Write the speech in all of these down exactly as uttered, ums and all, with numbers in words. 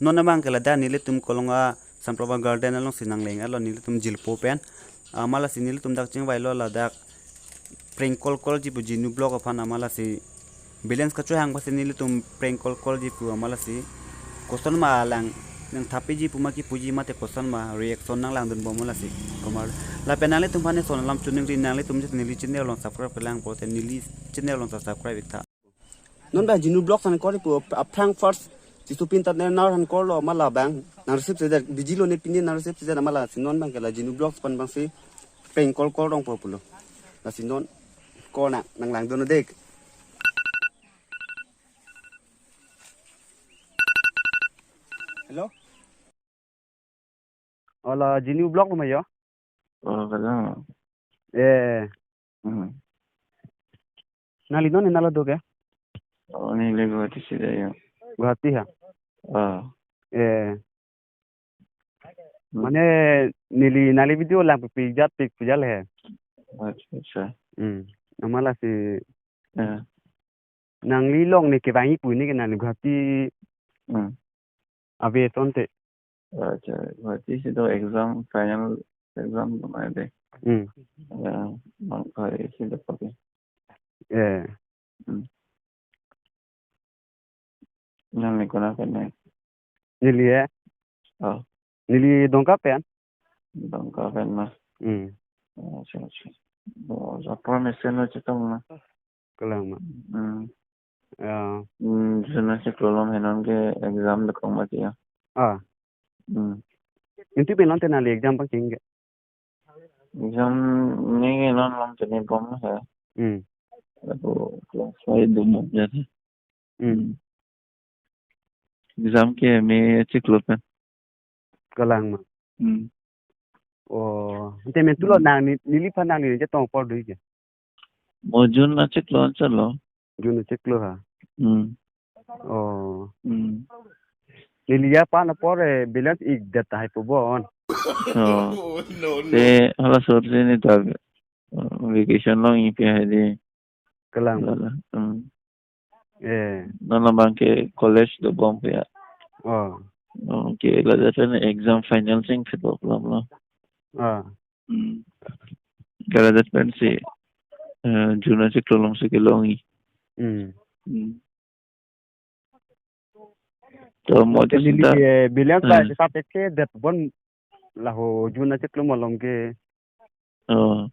Non abang ke ladak nelitum Kolonga Sunflower Garden alongsi nangleng-etlo nelitum jirpo pen. Amat lasi nelitum dak chingvailo ladak Prank Call Call ji pu Genu Vlog aphan, amat lasi balance kachohang pusi nelitum Prank Call Call ji pu, amat lasi koson ma lang nangthapiji pu ma kipuji mate koson ma reaction nanglangdunbom lasi komat. Lapen nanglitum aphan eson alam choningri, nanglitum jis neli channel along subscribe kelang pulote neli channel along subscribe ik tha. Non ba Genu Vlogs aphan call pu aphrang first Jisopin Tatner aphan call lo, amat labang nang receive sedet, busy lo ne pini, nang receive sedet, amat lasi non abang ke la Genu Vlogs aphan abangsi Prank Call Call rong po pulo. Lasi non call nang, nanglangdun dek. Hello? Hala Genu Vlog lo ma yo? Oh, kalang. Eh. Hmm. Nangli non nangli do ke? Oh, neli Guwahati si do yo. Guwahati ha? Ah. Eh. Hmm. Mane neli nangli video lang pi jat pik pu jal he. Acha, acha. Hmm. Amat lasi Eh. Nangli along ne kevangji pu ne ke nangli Guwahati Hmm. ave asonte. Acha, Guwahati si do exam, final exam lo ma de. Hmm. Ya, bang kali si do pakai. Eh. Hmm. Nangli konat pen ne? Neli eh. Oh. Neli Dongka pen. Dongka pen ma. Hmm. Oh, acha, acha. Oh, apor mesen lo chetong na. Kalang ma. Hmm. Ya. Hmm, June achiklo along henon ke exam dokok mati ya. Ah. Hmm. Nelitum pen non te nangli exam pangcheng ke? Exam ne ke non along chinibom he. Hmm. Lapu class five dobom ya. Hmm. Exam ke May achiklo pen. Kalang ma. Hmm. Oh, ante men tulo Hmm. nang ne, neliphan nangli chetong apor do ke? Mo June achiklo anchot lo. June achiklo ha. Hmm. Oh. Hmm. Neli aphan apor eh balance ikdet tahai pu bon. Oh. No, no. Te halaso si ne ta, uh, vacation along ingpi hedi. Kalang. Lala. Hmm. Eh. Non abang ke college dobom pu ya. Oh. Oh, ke ladak pen exam final chengthip bom lo. Ah. Hmm. Ke ladak pensi, eh, June achiklo along si kelongji. Hmm. Hmm. To mo Te aja neli sita, eh, balance ba eh. Sita peke det bon laho June achiklo malom ke. Oh.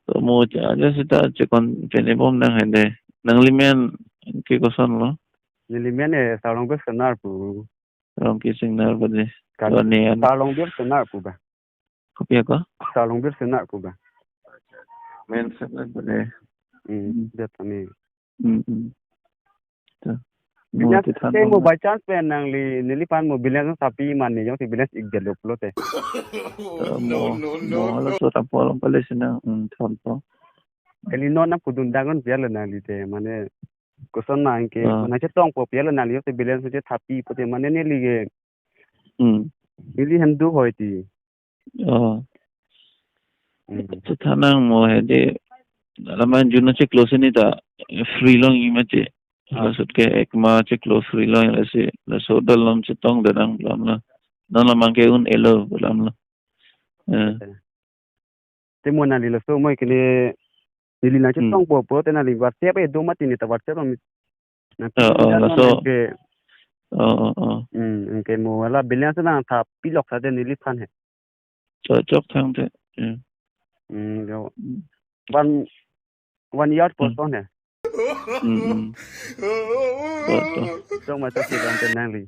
To mo aja sita chekon chinibom nang hedi. Nangli men ke koson lo? Neli men eh Sarlongbir Senar pu. Rongki Singnar pu de. Kan. Oh, ne an. Sarlongbir Senar pu ba. Kopi ako? Sarlongbir Senar pu ba. Men Senar pu de. Hmm, Hmm. Det ani. Hmm, hmm. To. Mo balance te than te mo mo. By chance pen nangli neliphan mo balance thapji mane jongsi balance ikdetlo pulote. To mo, no, no, mo no, halaso no. Tapo along pale sina, hmm, thanpo. Eli non nangpudun dangon pialo nangli te, mane koson nang ke, Ah. Mane chetongpo pialo nangli jongsi balance chethapji pute mane neli ke. Hmm. Neli hem do hoi ti. Oh. Hmm. Chethan nang mo hedi, laman June achiklo si ne ta free longji mati. Ah. Lasot ke ekma achiklo free longji lasi, laso dal along chetongdet nang pu alam lo. Non abang ke un-elo pu alam lo. Eh. Te mo nangli laso mo kene neli nang Hmm. chetongpo pulote nangli WhatsApp eh do mati ne ta WhatsApp along. Nang Oh, oh, kiran laso. Nang ke. Oh, oh, oh. Hmm, nang ke mo hala balance nangthapji lok sa te neliphan he. Chok, chok thang te. Hmm. Hmm, yo. Hmm. One, one year Hmm. Person he. Hmm, hmm. To, to. Chok ma chok si dan te nangli.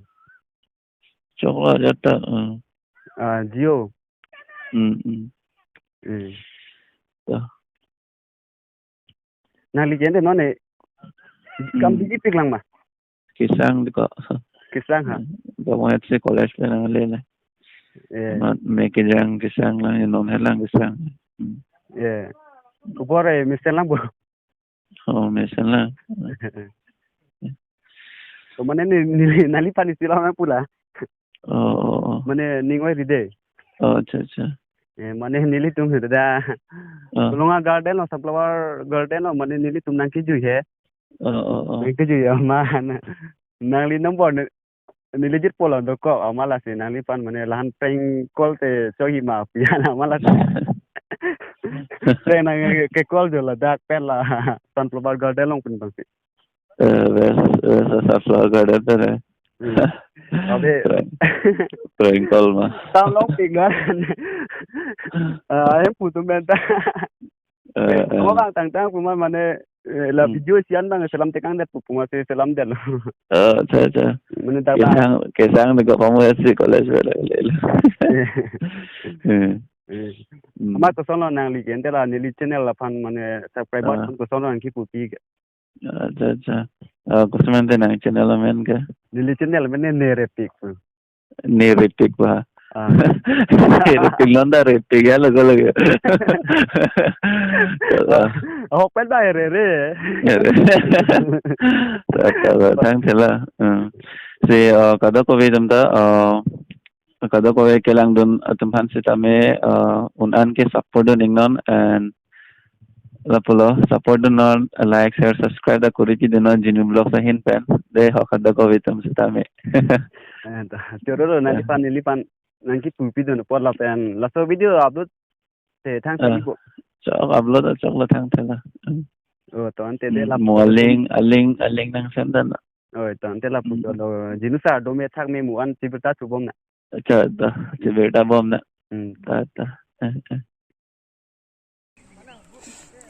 Chok la jata, hmm. Ah, Jio. Hmm, hmm. Hmm. To. Nangli jente non eh. Kam Hmm. Biji pik lang ma? Kesang de ko. Kesang ha? Ko mo si college pen nangle le. Eh. Ma me kejang kesang lang, non helang kesang. Hmm. Eh. Kubor eh, mesen lang bo. Oh, mesen lang. To mane ne, ne, neliphan isi lang pu la. Oh, oh, oh. Mane ning oi ride. Oh, acha, acha. Eh, mane nelitum he da. Ah. Kolonga Garden lo, Sunflower Garden lo, mane nelitum nang kejui he. Oh, oh, oh. Nang kejui ya, man. Nangli number ne, neli jirpo lo dokok, amat lasi nangliphan mane lahan prank call te chok hima pu an amat lasi. Prank nangke-call jo ladak pen la Sunflower Garden along pen bangsi. Eh, wes, wes Sunflower Garden pen, eh. Hmm. Abe. Prank, prank call ma. Tam longpik kan. Ah, em putum benta. Eh, eh. Mo kangtangtang pu ma mane, eh, la Hmm. video isi an bang selam tekangdet pu ma si selamdet lo. Oh, acha, acha. Mane dak bang. Kesang, kesang de ko pamu S C college bela bela. Eh. Eh. Eh. Hmm. Amat kosonlo nangli ke ante la neli channel aphan mane subscriber Ah. aphan kosonlo nangkipupi ke. Acha, acha. Ah, koson ante nang channel amen ke? Neli channel amen ne Repik pu. Ne Repik ba. Ah. Repik non da Repik ya lagu lagu. Ahok pen ba re re. Ya, re. Tata, tata, thangthela. Hmm. Si, uh, kadokave atum ta, uh, kadokave kelangdun atum aphan sitame, uh, un-an ke support dun iknon and lapulo support dun non, like, share, subscribe ta kuri pi dun non Genu Vlogs ahin pen. Dei ho kadokave atum sitame. Eh, ta, choro ro, nangliphan, neliphan nangkipupi dun apot lapen laso video upload te thang Ah. tadi po. Chok upload choklo thangthela. Hmm. Oh, to ante de Hmm, lapu mo a-link, a-link, a-link nang send dan. Oh, to ante lapu Hmm. cholo. Genu sar do me thak me mu an chibirta chubom na. Acha, ta, chibirta bom na. Hmm. Ta, ta. Eh, eh.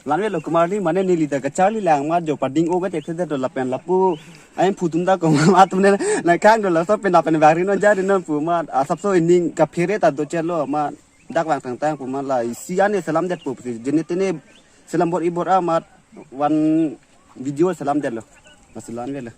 Lanve lo kumar ni mane neli ta kacharli lang ma jo pading o kate thede do lapen lapu. Ain phutum da ko ma tum ne na kang do laso pen lapen bari non jari non pu ma asapso ining kaphere ta do chelo ma dak vang tangtang pu ma la isi an selamdet pu si jene tene selam bor i bor amat one video selamdet lo. Masi lanve lo.